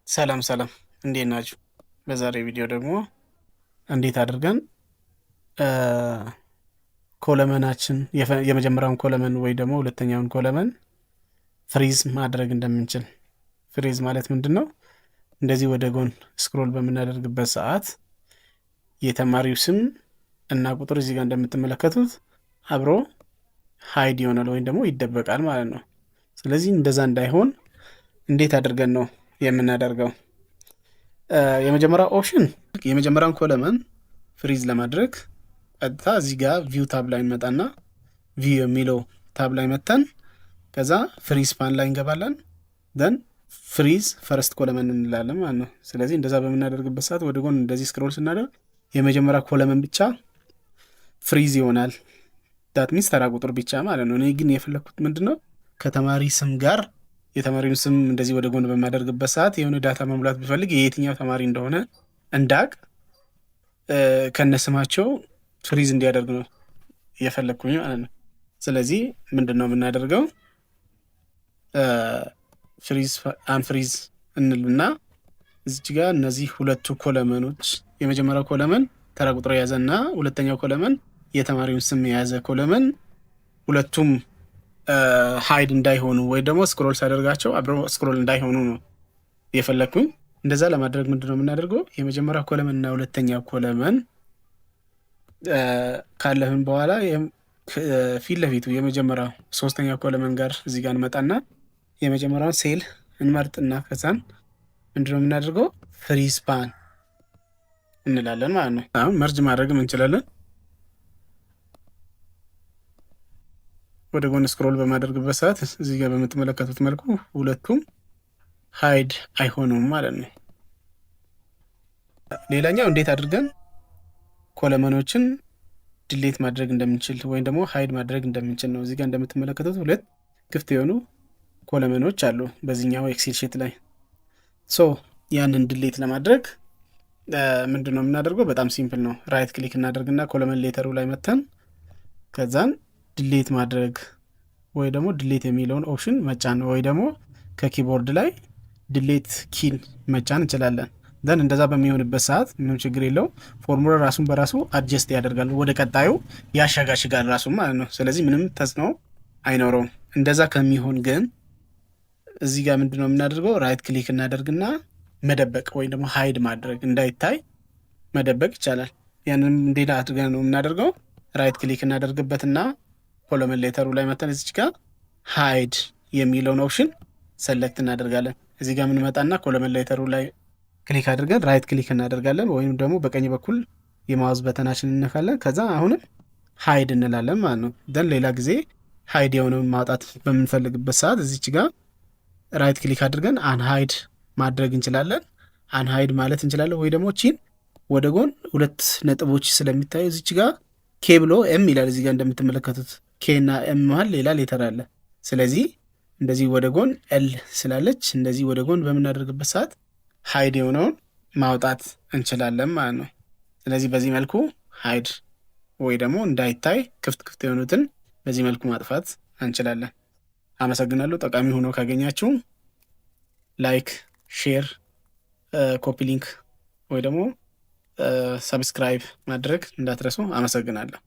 ሰላም ሰላም፣ እንዴት ናችሁ? በዛሬ ቪዲዮ ደግሞ እንዴት አድርገን column ኣችን የመጀመሪያውን column ወይ ደግሞ ሁለተኛውን column freeze ማድረግ እንደምንችል። Freeze ማለት ምንድን ነው? እንደዚህ ወደ ጎን scroll በምናደርግበት ሰዓት የተማሪው ስም እና ቁጥር እዚህ ጋር እንደምትመለከቱት አብሮ hide ይሆናል ወይም ደግሞ ይደበቃል ማለት ነው። ስለዚህ እንደዛ እንዳይሆን እንዴት አድርገን ነው የምናደርገው? የመጀመሪያው option የመጀመሪያውን column freeze ለማድረግ ቀጥታ እዚህ ጋር view tab ላይ እንመጣና view የሚለው tab ላይ መተን ከዛ freeze pane ላይ እንገባለን። Then freeze first column እንላለን ማለት ነው። ስለዚህ እንደዛ በምናደርግበት ሰዓት ወደ ጎን እንደዚህ scroll ስናደርግ የመጀመሪያ column ብቻ freeze ይሆናል። That means ተራ ቁጥር ብቻ ማለት ነው። እኔ ግን የፈለግኩት ምንድን ነው፣ ከተማሪ ስም ጋር የተማሪውን ስም እንደዚህ ወደ ጎን በማደርግበት ሰዓት የሆነ data መሙላት ብፈልግ የየትኛው ተማሪ እንደሆነ እንዳቅ ከነስማቸው freeze እንዲያደርግ ነው እየፈለግኩኝ ማለት ነው። ስለዚህ ምንድን ነው የምናደርገው? Freeze unfreeze እንልና እዚች ጋር እነዚህ ሁለቱ column ኖች፣ የመጀመሪያው column ተራ ቁጥር የያዘ እና ሁለተኛው column የተማሪውን ስም የያዘ column፣ ሁለቱም hide እንዳይሆኑ ወይ ደግሞ scroll ሳደርጋቸው አብረው scroll እንዳይሆኑ ነው የፈለግኩኝ። እንደዛ ለማድረግ ምንድን ነው የምናደርገው? የመጀመሪያው column እና ሁለተኛው column ካለፍን በኋላ ፊት ለፊቱ የመጀመሪያው ሶስተኛው column ጋር እዚህ ጋር እንመጣና የመጀመሪያውን ሴል እንመርጥና ከዛን ምንድነው የምናደርገው? Freeze pane እንላለን ማለት ነው። አሁን merge ማድረግም እንችላለን። ወደ ጎን scroll በማደርግበት ሰዓት እዚህ ጋር በምትመለከቱት መልኩ ሁለቱም hide አይሆኑም ማለት ነው። ሌላኛው እንዴት አድርገን column ኖችን delete ማድረግ እንደምንችል ወይም ደግሞ hide ማድረግ እንደምንችል ነው። እዚህ ጋር እንደምትመለከቱት ሁለት ክፍት የሆኑ column ኖች አሉ በዚህኛው Excel sheet ላይ። So ያንን delete ለማድረግ ምንድን ነው የምናደርገው? በጣም simple ነው። Right click እናደርግና column letter ኡ ላይ መተን ከዛን delete ማድረግ ወይ ደግሞ delete የሚለውን option መጫን ወይ ደግሞ ከ keyboard ላይ delete key ን መጫን እንችላለን። Then እንደዛ በሚሆንበት ሰዓት ምንም ችግር የለውም። ፎርሙላ ራሱን በራሱ adjust ያደርጋል፣ ወደ ቀጣዩ ያሸጋሽጋል ራሱ ማለት ነው። ስለዚህ ምንም ተጽዕኖ አይኖረውም። እንደዛ ከሚሆን ግን እዚህ ጋር ምንድነው የምናደርገው? Right click እናደርግና መደበቅ ወይም ደግሞ hide ማድረግ፣ እንዳይታይ መደበቅ ይቻላል። ያንንም እንዴት አድርገን ነው የምናደርገው? Right click እናደርግበትና column letter ኡ ላይ መተን እዚች ጋር hide የሚለውን option select እናደርጋለን። እዚህ ጋር የምንመጣና column letter ኡ ላይ click አድርገን right click እናደርጋለን፣ ወይም ደግሞ በቀኝ በኩል የ mouse button ኣችን እንነካለን። ከዛ አሁንም hide እንላለን ማለት ነው። Then ሌላ ጊዜ hide የሆነውን ማውጣት በምንፈልግበት ሰዓት እዚች ጋር right click አድርገን unhide ማድረግ እንችላለን። Unhide ማለት እንችላለን፣ ወይ ደግሞ ቺን ወደ ጎን ሁለት ነጥቦች ስለሚታዩ እዚች ጋር K ብሎ M ይላል። እዚህ ጋር እንደምትመለከቱት K እና M መሀል ሌላ letter አለ። ስለዚህ እንደዚህ ወደ ጎን L ስላለች እንደዚህ ወደ ጎን በምናደርግበት ሰዓት hide የሆነውን ማውጣት እንችላለን ማለት ነው። ስለዚህ በዚህ መልኩ hide ወይ ደግሞ እንዳይታይ ክፍት ክፍት የሆኑትን በዚህ መልኩ ማጥፋት እንችላለን። አመሰግናለሁ። ጠቃሚ ሆኖ ካገኛችሁ like፣ share፣ copy link ወይ ደግሞ subscribe ማድረግ እንዳትረሱ። አመሰግናለሁ።